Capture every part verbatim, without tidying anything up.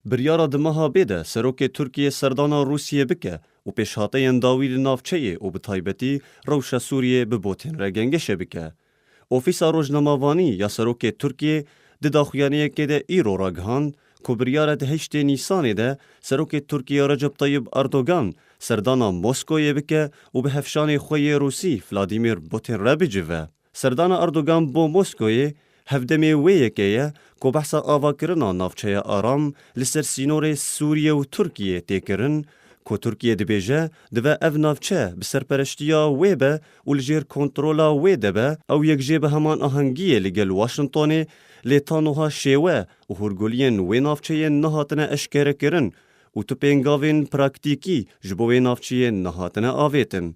Biryara di meha bê de serokê Tirkiyê serdana Rûsiyê bike û pêşhateyên dawî li navçeyê û bi taybetî rewşa Sûriyê bi Putin re gengeşe bike. Ofîsa Rojnamevanî ya Serokê Tirkiyê di daxuyaniyekê de îro ragihand ku biryar e di heştê Nîsanê de Serokê Tirkiyê Recep Tayyip Erdogan serdana Moskoyê bike û bi hevşanê xwe yê Rûsî Vladimir Putin re bicive. Serdana Erdogan bo Moskoyê hevdemê wê yekê ye ku behsa avakirina navçeya aram li ser sînorê Sûriye û Tirkiyê tê kirin, ku Tirkiye dibêje, divê ev navçe bi serpereştiya wê be û li jêr kontrola wê de be, ew yek jê bi heman ahengiyê li gel Washingtonê, lê ta niha şêwe û hûrguliyên wê navçeyê nehatine eşkerekirin û tu pêngavên praktîkî ji bo wê navçeyê nehatine avêtin.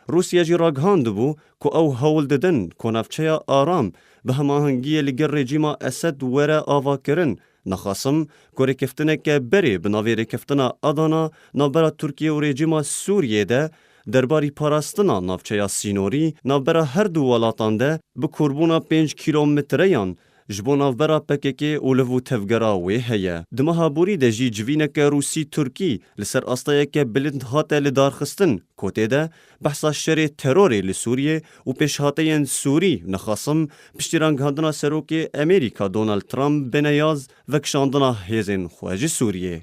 Rûsya jî ragihandibû ku ew hewl didin ku navçeya aram bi hemahengiyê li gel rejîma Esed were avakirin. Nexasim ku rêkeftineke berê bi navê rêkeftina Adana navbera Tirkiye û rejîma Sûriyê de derbarî parastina navçeya sînorî navbera her du welatan de bi korbûna pênc kîlometreyan ji bo navbera P K K û liv û tevgera wê heye. Di meha borî de jî civîneke Rûsî-Tirkî li ser asteyeke bilind hate lidarxistin, ku tê de behsa şerê terorê li Sûriyê û pêşhateyên Sûrî, nexasim piştî ragihandina Serokê Amerîka Donald Trump bêne yaz vekişandina hêzên xwe ji Sûriyê.